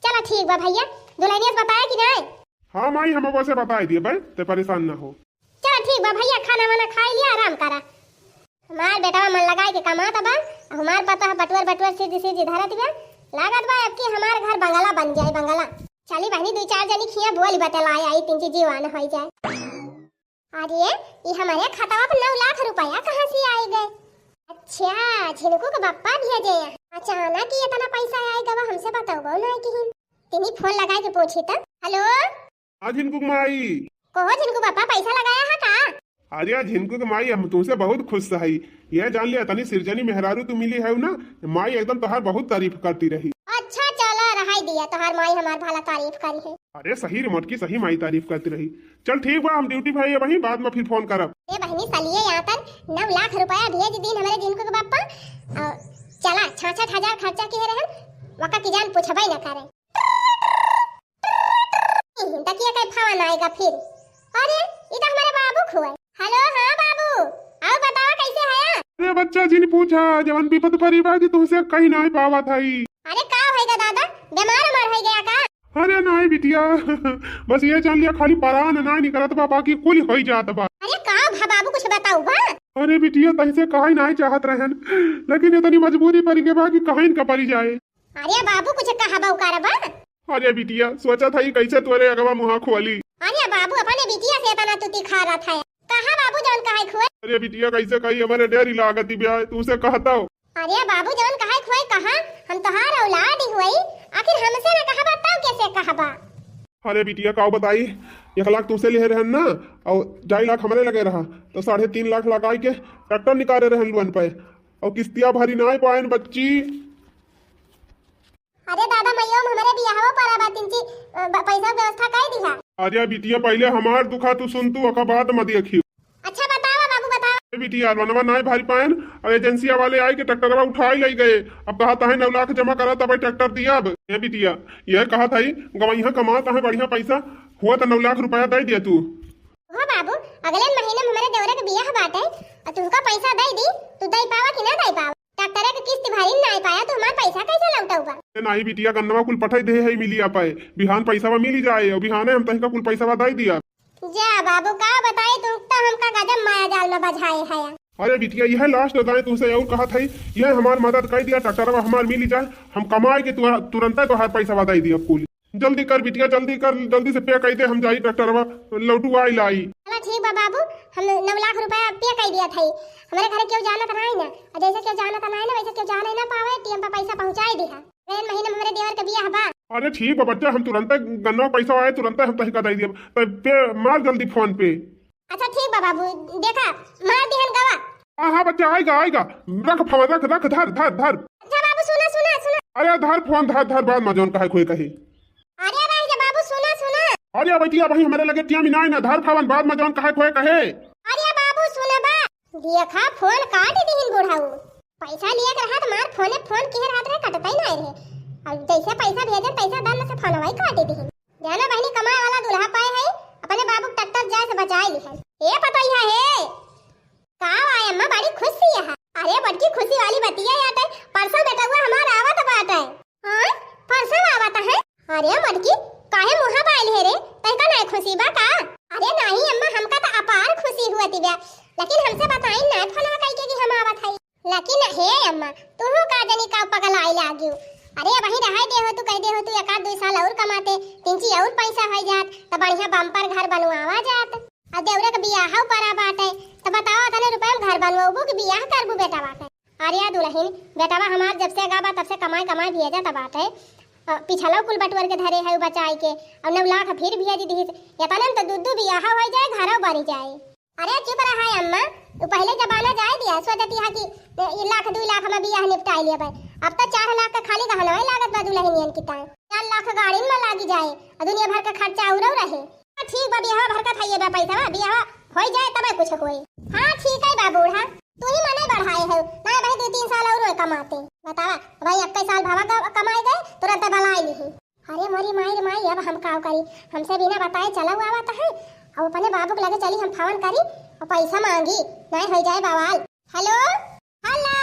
चला ठीक बा भैया, दुल्हनिया से बताया कि नहीं? हाँ माई, हम ओसे बताए दिए बे, ते परेशान ना हो। चला ठीक बा भैया, खाना वाना खाई लिया, आराम करा। हमार बेटवा मन लगाए के कमात बा, हमार पतोह बटुअर बटुअर सिरजी सिरजी धरत बा। लागत बा अब की हमार घर बंगला बन जाए, बंगला। चली बहनी, दुई चार जनी खिया बोली बतलाई आई, तीन चीज जीवान होइ जाए। अरे, ई हमारे खतवा पर नौ लाख रुपया कहाँ से आए गए? अच्छा, झिनकू के बप्पा भेजे हैं। अचानक ही इतना पैसा आए गवा, हमसे बतौबो नहीं किहिन। तिनी फोन लगाए के पूछी त। हेलो। हाँ झिनकू के माई। कहो झिनकू बप्पा, पैसा लगाया है का? अरे झिनकू के माई, हम तुमसे बहुत खुश हई। यह जान लिया, तनी सिरजनी मेहरारू तू मिली है ना, माई एकदम तोहार बहुत तारीफ करती रही। अच्छा चला, रहाई दिया, तोहार माई हमार भला तारीफ करी है। अरे सही रे मोटकी, सही माई तारीफ करती रही। चल ठीक बा, हम ड्यूटी भाई वहीं बाद में फिर फोन करब। ए बहनी, सलिए यहाँ पर नौ लाख रुपया भेज दीन हमरे झिनकू के बप्पा। और चला, छाछठ हजार खर्चा किए रहन, वका की जान पूछबे न करे। तकिया के फोन आएगा फिर। अरे, ई तो हमारे बाबू खुए। हेलो, हाँ बाबू, आओ बतावा कैसे हया? अरे बच्चा जिन पूछा, जवन विपत परी बा कि तुमसे कहीं नहीं पावत हई। अरे का होएगा दादा, बीमार उमार हो गया का? अरे नहीं बिटिया, बस ये जान लिया खाली परान ना निकलत बा, बाकी कुल होई जात बा। अरे का भा बाबू, कुछ बताउबा? अरे बिटिया, तहिसे कहइ नाहीं चाहत रहन, लेकिन इतनी मजबूरी परि गै बा कि कहइ न का परि जाए। अरे बाबू, कुछ कहबा उकरबा? अरे बिटिया, सोचत हई कइसे तोरे अगवा मुँहा खोली। अरे बाबू, अपने बिटिया से इतना तू तिखारत है। कहा बाबू, जउन कहइ खोए। अरे बिटिया, कइसे कही, हमरे डेरी लागत ही ब्याह, तुसे कहता हो। अरे बाबू, जउन कहइ खोए कहा, हम तोहार औलाद ही होई, आखिर हमसे न कहबा तउ केसे कहबा? अरे बिटिया, काउ बताई, एक लाख तुसे लिहे रहन ना, अउर ढाई लाख हमरे लगे रहा, तउ साढ़े तीन लाख लगाइ के ट्रैक्टर निकारे रहन लोन पे, अउर किस्तिया भरी नाहीं पाएन बच्ची। अरे दादा, मइयो में हमरे बियाहवा परा बा, तिनची, अ, ब-, पइसा के व्यवस्था कइ दिहा। अरे बिटिया, पहिले हमार दुखा तू सुन, तू ओका बाद में देखियो। अच्छा बतावा बाबू, बतावा। ए बिटिया, लोनवा नाहीं भरि पाएन, अउर एजेंसिया वाले आइके ट्रैक्टरवा उठाइ लइ गए। अब कहत है नौ लाख जमा करा तबे ट्रैक्टर दिया। अब ए बिटिया, यह कहत है गवइहाँ कमात है बढ़िया पइसा, हुआ त नौ लाख रुपया दइ दिया तू। हो बाबू, अगले महीने में हमरे देवरे के बियाह बाटे, अउर तुहका पइसा दइ दी, तू दइ पावा कि ना दइ पावा? ट्रैक्टरे के किस्त भरी नाहीं पाया, तू हमार पइसा कइसे लौटउबा? ए नाहीं बिटिया, गन्नवा कुल पठइ देहे है मिलिया पे, बिहान पइसवा मिलि जाए, अउर बिहाने हम तहिका कुल पइसवा दइ दिया। जा बाबू, का बताई, तू त हमका गजब माया जाल में बझाए है। अरे बिटिया, यह लास्ट दाएं तुसे अउर कहत है, यह हमार मदद कइ दिया, ट्रैक्टरवा हमार मिलि जाए, हम कमाइ के तुरा-, तुरंते तोहार पइसवा दइ दिया कुल। जल्दी कर बिटिया, जल्दी कर, जल्दी से पे कइ दे, हम जाई ट्रैक्टरवा लौटुआइ लाई। चला ठीक बा बाबू, हम नौ लाख रुपया पे कइ दिया था। हमरे घरे केहू जानत नाहीं ना, अउर जइसे केहू जानत नाहीं ना, वइसे केहू जाने ना पावे, टीएम पे पइसा पहुँचाइ दिहा। अगले महीने में हमरे देवर के बियाह बा। अरे ठीक बा बच्चा, हम तुरंते गन्ना पइसा आए, तुरंते हम तहिका दइ दिया। तो पे मार जल्दी फोन पे। अच्छा ठीक बा बाबू, देखा, मार दिहन गवा। हाँ, हाँ बच्चा, आइगा, आइगा। रख फोन, रख, रख, धर, धर, धर। अच्छा बाबू, सुना, सुना, सुना। अरे धर फोन, धर, धर, बाद में जउन कहइ खोए कहे। अरे रह जा बाबू, सुना, सुना। अरे बिटिया, अबहीं हमरे लगे टिया मिनाई ना, धर फोन, बाद में जउन कहइ खोए कहे। अरे बाबू, सुना बा। देखा, फोन काट दिहिन बुढ़ऊ। पइसा लिया के रहत मार फोने फोन किहे रहत रहे, कटतइ नाहीं रहे। अउर जइसे पइसा भेजन, तइसे दन से फोनवा ही काट दिहिन। जाना बहिनी, कमाए वाला दूल्हा पाए है, अपने बाबू के ट्रैक्टर जाए से बचाए लिहन। ए पतोहिया हे, का आए अम्मा, बड़ी खुशी है। अरे बड़की खुशी वाली बतिया याटे, परसों बेटउआ हमार आवत बाटे। हाँ, परसों आवत है। अरे बड़की, काहे मुँहा बाइल है रे, तइका नाहीं खुशी बा का? अरे नाहीं अम्मा, हमका त अपार खुशी हुअत बा, लेकिन हमसे बताइन नाहीं फोनवा कइके कि हम आवत हई। लेकिन हे अम्मा, तुहू का जनी का पगलाइ लागिउ। अरे अबहीं रहइ देहो तू, कहि देहो तू एक आध दुइ साल अउर कमाते, तिनची अउर पइसा होइ जात, त बढ़िया बम्पर घर बनवावा जात। अउर देवरे के बियाह परा बाटे, त बतावा, अतने रुपया में घर बनवबू कि बियाह करबू बेटवा के? अरे दुलहिन, बेटवा हमार जब से गा बा, तब से कमाइ कमाइ भेजत बाटे। अ, पिछलउ कुल बटुअर के धरे है बचाइ के, अउर नौ लाख फिर भेज दिहिस। एतने में त दू दू बियाह होइ जाए, घरउ बनि जाए। अरे चुप रहा है अम्मा, उ पहिले जमाना जाइ दिया, सोचती है कि ए, ई लाख दुइ लाख में बियाह निपटाइ लेबे। अब त चार लाख के खाली गहनवे लागत बा दुलहिनियन की ताई। चार लाख गाड़िन में लागि जाए, अउर दुनिया भर के खर्चा अउरउ रहे। हाँ, ठीक बा, बियाह भर का थाइए बा पइसा बा, बियाह होइ जाए तबे कुछ होए। हाँ, ठीक है बा बूढ़ा, तू ही मने बढ़ाए है, ना भाई दू तीन साल अउर कमाते। बतावा, भाई एक्के साल भवा क-, कमाए गए, तुरंत बलाइ लिही। अरे मोरी माई रे माई, अब हम काव करी? हमसे बिना बताए चला हुआ आवत है। अब अपने बाबू के लगे चली, हम फोन करी अउर पैसा मांगी, नाहीं होइ जाए बवाल। हेलो, हेलो,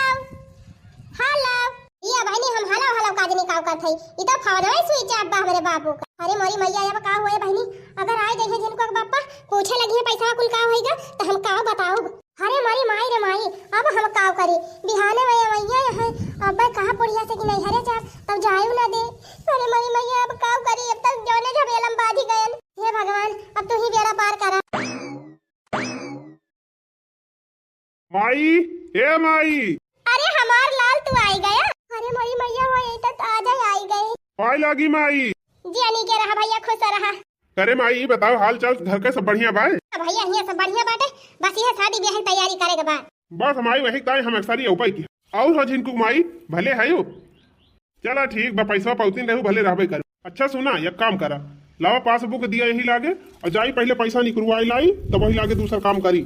हेलो। ई अब हनी हम हेलो हेलो काजनी काव करत हई, ई तो फोनवे स्विच ऑफ बा हमरे बाबू का। अरे मोरी मैया, अब का हुए बहिनी, अगर आए जइहे जिनको के बापा पूछे लगी है पैसा कुल का होइगा, तो हम का बताउब? अरे मारी माई रे माई, अब हम काव करी? बिहाने में अवैया है, अब कहा बुढ़िया से कि नैहरे जाब, तब जायु ना दे। अरे मारी मैया, अब काव करी? अब तक जौने झमेलम बाझी गयन। हे भगवान, अब तू ही बेड़ा पार करा। माई, ए माई। अरे हमार लाल, तू आई गया? अरे मारी मैया, हो यही तो ताजा आई गई। पाए लागी माई। जिया नीके रहा भैया, खुश रहा। अरे माई, ई बताओ, हाल चाल घर के सब बढ़िया बाय? हाँ भैया, हियाँ सब बढ़िया बाटे, बस यह शादी ब्याह की तैयारी करे के बा। बस माई, वही ताई हम अक्सर ही उपाय की। और हो झिनकू माई, भले है हो? चला ठीक बा, पैसा पौतीन रहू, भले रहबे करे। अच्छा सुना, एक काम करा, लावा पासबुक दिया यही लागे और जाई पहले पैसा निकलवाई लाई, तब वही लागे दूसर काम करी।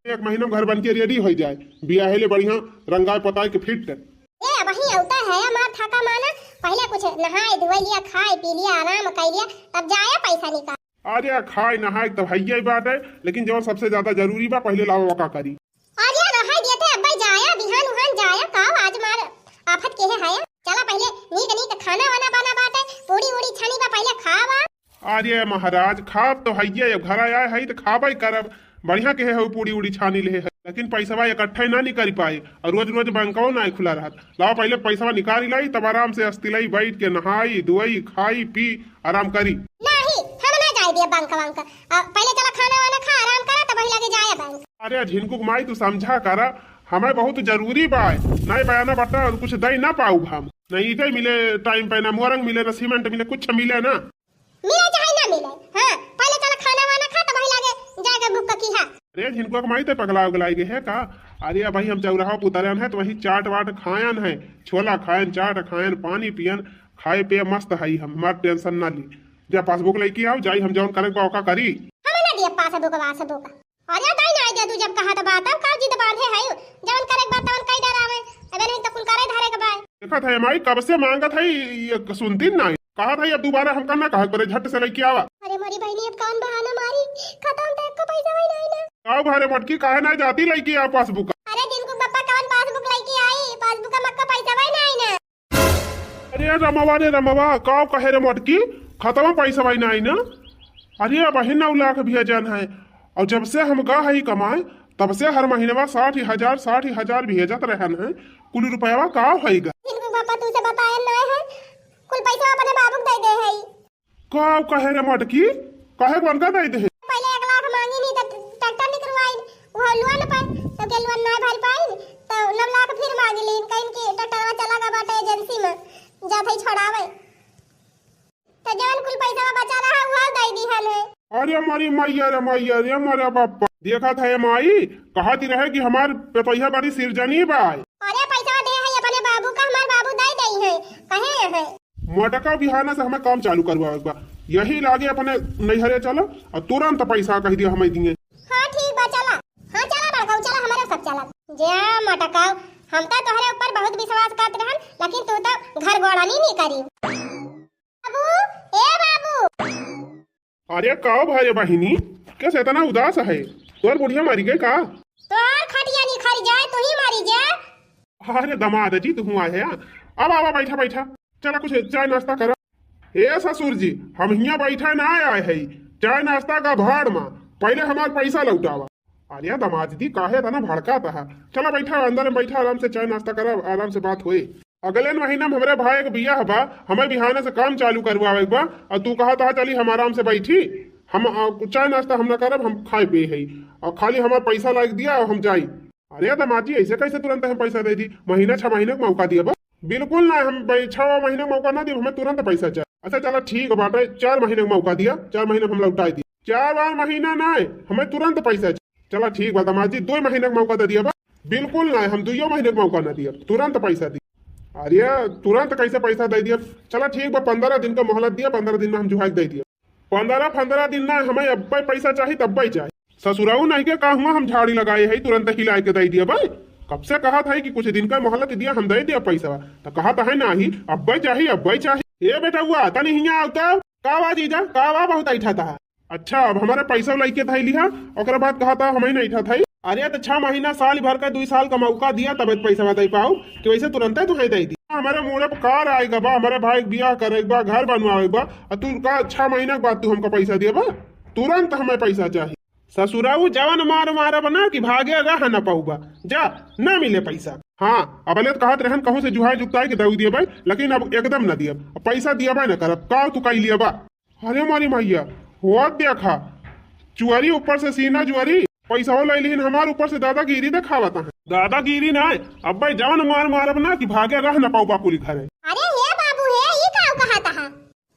एक महीना में घर बन के रेडी हो जाए, बियाहे ले बढ़िया रंगाए पोताए के फिट। ए, वही अवता है हमार थाका माना, पहले कुछ नहाए धोए लिया, खाए पी लिया, आराम कर लिया, तब जाया पैसा निकाल। अरे खाए नहाए तब हइये बात है, लेकिन जौन सबसे ज्यादा जरूरी बा, पहले लावा वका करी। अरे रहाई देते अब्बे जाया, बिहान उहान जाया, का आज मार आफत के है हाया। चला पहले नीक नीक खाना वाना बना बाटे, पूड़ी उड़ी छानी बा, पहले खावा। अरे महाराज, खाब तो हइये, अब घर आए हई तो खाबे करब। बढ़िया केहे हउ, पूड़ी उड़ी छानी लेहे है, लेकिन पैसवा इकट्ठा ही ना निकाल पाए, और रोज रोज बैंकवा ना खुला रहत। लावा पहिले पैसवा निकाल लाई, तब आराम से अस्तिलाई बैठ के नहाई धोई खाई पी आराम करी। नहीं, हम ना जाए दिया बैंक वंक। आ, पहिले चला खाना वाना खा, आराम करा, तब वही लगे जाए बैंक। अरे झिनकू के माई, तू समझा करा, हमें बहुत जरूरी बा, नहीं बयाना बट्टा कुछ दे ना पाऊ हम, नहीं इधर मिले टाइम पे, ना मोरंग मिले, ना सीमेंट मिले, कुछ मिले ना। मिले चाहे ना मिले, हाँ, पहिले चला खाना वाना खा, तब वही लगे जाए के बुक की हा। अरे झिनकुआ के माई, ते पगला उगलाई गए है का? अरे भाई, हम चौराहा पे उतरन है तो वही चाट वाट खायन है, छोला खायन, चाट खायन, पानी पियन, खाए पिए मस्त है हम, हमार टेंशन ना ली। जा पासबुक लेके आओ, जाई हम जौन करे के बा ओका करी। हम ना दिया पासबुक वासबुक। अरे दाई ना दे तू, जब कहा तो बात, अब का जिद बांधे है, जौन करे के बात तवन कई डरावे। अबे नहीं तो कुल करे धरे के बा। देखत है माई, कब से मांगत है, ये सुनती ना। कहा था अब दोबारा हमका ना कहा करे, झट से लेके आवा। अरे मोरी बहनी, अब कौन बहाना मारी, खाता में तो एको पैसा वही नहीं ना। का भरे मटकी, काहे ना जाती लेके आ पासबुक? अरे झिनकू के बप्पा, कौन पासबुक लेके आई, पासबुक में एको पैसा वही नहीं ना। अरे रमवा रे रमवा, का कहे रे मटकी, खाता में पैसा वही नहीं ना। अरे अब ही नौ लाख भेजन है, और जब से हम गा है कमाए, तब से हर महीनवा साठ हजार, साठ हजार भेजत रहन है, कुल रुपयावा का होइगा? झिनकू के बप्पा, तू से बताए ना है, कुल पैसा अपने बाबू के दे दे है। का कहे रे मटकी, काहे के उनका दे दे? पहिले एक लाख मांगी नहीं तो ट्रैक्टर निकलवाई, वो लोन पर, तो के लोन ना भर पाई, तो नौ लाख फिर मांगी लीन, कहीं के ट्रैक्टरवा चला गा बाटे एजेंसी में, जात है छोड़ावे। तो जवन कुल पैसा बचा रहा, वो दे दी हमें। अरे मोरी मैया रे मैया रे मोरे बापा, देखा था ये माई, कहती रहे कि हमार पतोहिया बड़ी सिरजनी बा। अरे पैसा दे है अपने बाबू का, हमार बाबू दे दे है, कहे है। मोटका बिहाना से हमें काम चालू करवावे के बा। यही लागे अपने नैहरे चलो और तुरंत पैसा कह दिया हमें दिए। हाँ ठीक बा, चला। हाँ चला बड़काऊ, चला, हमारे सब चला। जा मोटकाऊ, हम तो तोहरे ऊपर बहुत विश्वास करत रहन, लेकिन तू तो घर गोड़ा नहीं, नहीं करी। बाबू, ए बाबू। अरे का भा रे बहिनी, कैसे इतना उदास है? तोर बुढ़िया मरी गई का? तोर खटिया नहीं खरी जाए, तू ही मरी जा। अरे दमाद जी, तू हुआ है। अब आवा, बैठा बैठा, चला कुछ चाय नाश्ता करा। ए ससुर जी, हम हियाँ बैठा ना आए है, चाय नाश्ता का भाड़ मा, पहले हमार पैसा लौटावा। अरे दमाद जी, काहे इतना भड़कात हा? चला बैठा, अंदर में बैठा, आराम से चाय नाश्ता करा, आराम से बात होए। अगले महीना में हमरे भाई के बियाह बा, हमें बिहाने से काम चालू करवावे के बा, और तू कहत हा चली हम आराम से बैठी, हम, अ, चाय नाश्ता हम ना करब, हम खाए पिए है, और खाली हमार पैसा लाइक दिया और हम जाई। अरे दमाद जी, ऐसे कैसे तुरंत हम पैसा दे दी? महीना, छह महीने का मौका दिया बा। बिल्कुल ना, हम बै-, छह महीने का मौका ना दिया, हमें तुरंत पैसा चाहिए। अच्छा चला ठीक बाटे, चार महीने का मौका दिया, चार महीने में हम लौटाई दी। चार बार महीना ना है, हमें तुरंत पैसा चाहिए। चला ठीक बा दमाद जी, दो महीने का मौका दे दिया बा। बिल्कुल ना, हम दुइयो महीने का मौका ना दिया, तुरंत पैसा दी। अरे तुरंत कैसे पैसा दे दिया? चला ठीक बा, पन्द्रह दिन का मोहलत दिया, पन्द्रह दिन में हम जुहाई दे दिया। पन्द्रह, पन्द्रह दिन ना, हमें अब्बे पैसा चाही, तब्बे चाही। ससुराऊ नहीं के का हुआ, हम झाड़ी लगाए है, तुरंत हिलाए के दे दिया भाई। कब से कहा था कि कुछ दिन का मोहलत दिया, हम दे दिया पैसा, तो कहा था है नहीं, अब्बे चाही, अब्बे चाही। ए बेटा हुआ, तनी हियाँ आओ तो। का बा जीजा, का बा, बहुत ऐठा था। अच्छा, अब हमारे पैसा लइके धइली हा, ओकरा बाद कहा था, हम ही नहीं था थाई। अरे, तो छह महीना, साल भर का, दुई साल का मौका दिया, तब पैसा दे पाऊ, कि वैसे तुरंते तुहे दे दी। हमारे मुड़े पर कार आएगा बा, हमारे भाई के बियाह करे के बा, घर बनवावे के बा, और तू का छह महीना के बाद तू हमका पैसा दिया बा? तुरंत हमें पैसा चाहिए। ससुराऊ जवन मार मारब ना कि भागे रह न पाऊबा, जा, न मिले पैसा। हाँ, अबले तो कहत रहन कहूँ से जुहाई जुगताई के दऊ दिए भाई, लेकिन अब एकदम न दियब, अब पैसा दियबे न करब, का तू कह लिया बा? अरे मारी मैया, होत देखा, चुअरी ऊपर से सीना जुअरी, पैसा ले लीन हमार ऊपर से दादागिरी देखावत है। दादागिरी ना, अब भाई जवन मार मारब ना कि भागे रह न पाऊबा कुली घरे। अरे हे बाबू हे, ई का कहत है?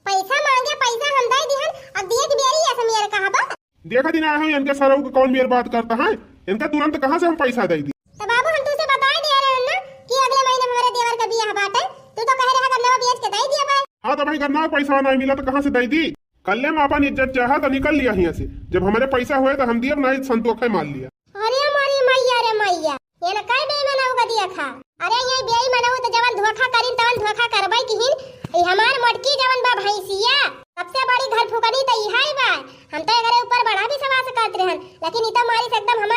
पैसा मांगे, पैसा हम दे दिहन, अब दिए के बेरी ऐसे मेरे कहा बा। देखा दिन आए हो, इनके सरऊ के कौन मेर बात करता है, इनका तुरंत कहाँ से हम पैसा दे दी? तो बाबू हम तुझसे बताए दिया रहे ना कि अगले महीने हमारे देवर का बियाह बाटे, तू तो कह रहा गन्ना बेच के दे दिया भाई। हाँ तो भाई गन्ना पैसा नहीं मिला तो कहाँ से दे दी? कल्ले में अपन इज्जत चाहा तो निकल लिया हियाँ से, जब हमारे पैसा हुए तो हम दियब, नहीं संतोखे मार लिया। अरे मारी मैया रे मैया, ये ना कई बेईमानऊ का दिया खा। अरे ये बेईमानऊ तो जवन धोखा करिन तवन धोखा करबै किहिन। ई हमार मोटकी जवन बा भैंसिया, सबसे बड़ी घर फुकनी तो इहाई बा। हम तो एकरे ऊपर बड़ा विश्वास करत रहन, लेकिन ई तो मारी से एकदम हमार